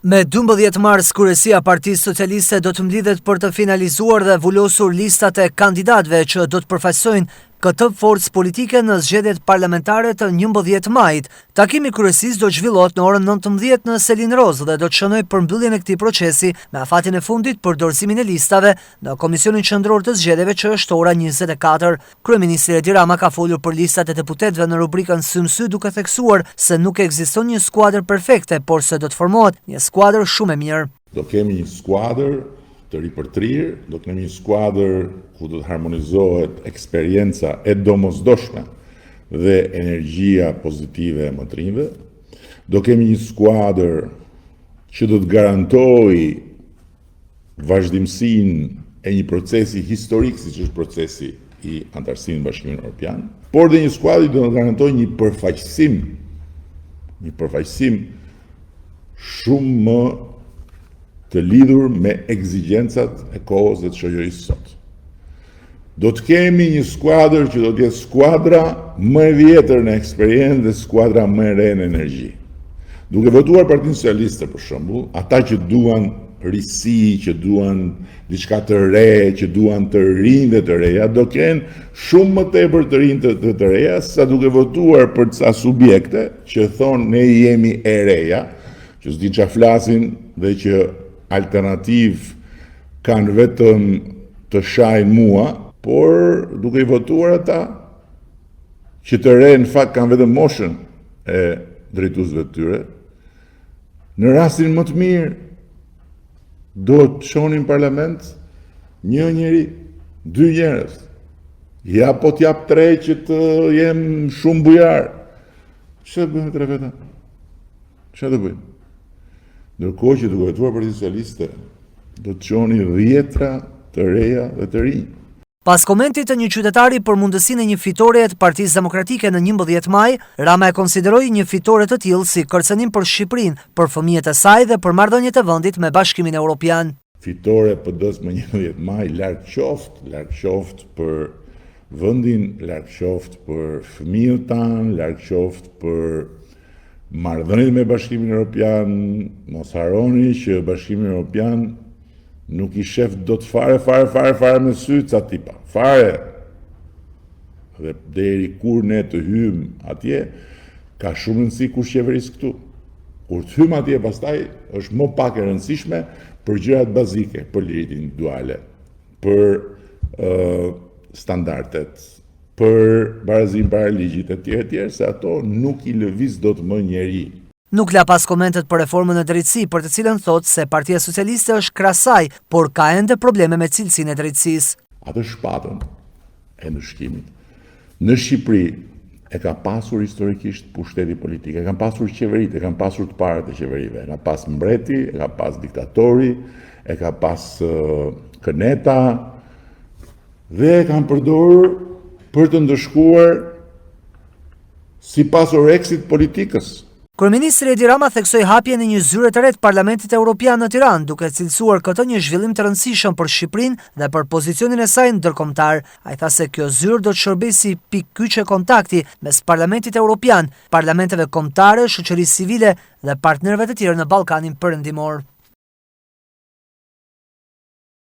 Me 12 mars, Kryesia e Partisë Socialiste do të mblidhet për të finalizuar dhe vulosur listat e kandidatëve që do të përfaqësojnë këtë forcë politike në zgjedhjet parlamentare të 11 majit. Takimi i kryesisë do të zhvillohet në orën 19 në Selinë Rozë dhe do të shënojë përmbylljen e këtij procesi me afatin e fundit për dorëzimin e listave në Komisionin Qendror të Zgjedhjeve që është ora 24. Kryeministri Edi Rama ka folur për listat e deputetëve në rubrikën Sy më sy duke theksuar se nuk ekziston një skuadër perfekte, por se do të formohet një skuadër shumë e mirë. Do kemi një skuadër të ripërtrirë, do kemi një skuadër ku do të harmonizohet eksperienca e domosdoshme dhe energjia pozitive e më të rinjve. Do kemi një skuadër që do të garantojë vazhdimësinë e një procesi historik siç është procesi i anëtarësimit në Bashkimin Evropian, por dhe një skuadër që do të garantojë një përfaqësim, një përfaqësim shumë më të lidhur me ekzigjencat e kohës dhe të shoqërisë sot. Do të kemi një skuadër që do të jetë skuadra më e vjetër në eksperiencë dhe skuadra më e re në energji. Duke votuar Partinë Socialiste për shembull, ata që duan risi, që duan diçka të re, që duan të rinj dhe të reja, do kenë shumë më tepër të rinj të, të, të reja, sa duke votuar për ca subjekte që thonë ne jemi e reja, që s'dinë ça flasin dhe që alternativë kanë vetëm të shajnë mua, por duke i votuar ata, që të re në fakt kanë vetëm moshën e drejtuesve të tyre, në rastin më të mirë, do të çoni në parlament një njeri, dy njerëz, ja po t'jap tre që të jem shumë bujar. Ç'të bëjmë tre veta? Çfarë të bëjmë? Ndërkohë që duke votuar Partinë Socialiste, do të çoni dhjetra të reja dhe të rinj. Pas komentit të një qytetari për mundësinë e një fitoreje të Partisë Demokratike në 11 maj, Rama e konsideroi një fitore të tillë si kërcënim për Shqipërinë, për fëmijët e saj dhe për marrëdhëniet e vendit me Bashkimin Evropian. Fitore e PD-së më 11 maj, larg qoftë, larg qoftë për vendin, larg qoftë për fëmijët tanë, larg qoftë për marrëdhëniet me Bashkimin Evropian, mos harroni që Bashkimi Evropian nuk i shef dot fare, fare, fare, fare me sy ca tipa. Fare. Dhe deri kur ne të hymë atje, ka shumë rëndësi kush qeveris këtu. Kur të hymë atje pastaj, është më pak e rëndësishme për gjërat bazike, për liritë individuale, për uh, standardet, për barazinë para ligjit e tjerë e tjerë, se ato nuk i lëviz dot më njeri. Nuk la pas komentet për reformën në drejtësi, për të cilën thotë se Partia Socialiste është krah saj, por ka ende probleme me cilësinë e drejtësisë. Atë shpatën e ndëshkimit. Në Shqipëri e ka pasur historikisht pushteti politik, e kanë pasur qeveritë, e kanë pasur të parët e qeverive, e ka pas mbreti, e ka pas diktatori, e ka pas këneta, dhe e kanë përdorur për të ndëshkuar sipas oreksit politikës. Kryeministri Edi Rama theksoi hapjen e një zyre të re të Parlamentit Evropian në Tiranë, duke cilësuar këtë një zhvillim të rëndësishëm për Shqipërinë dhe për pozicionin e saj ndërkombëtar. Ai tha se kjo zyrë do të shërbejë si pikë kyçe kontakti mes Parlamentit Evropian, parlamenteve kombëtare, shoqërisë civile dhe partnerëve të tjerë në Ballkanin Perëndimor.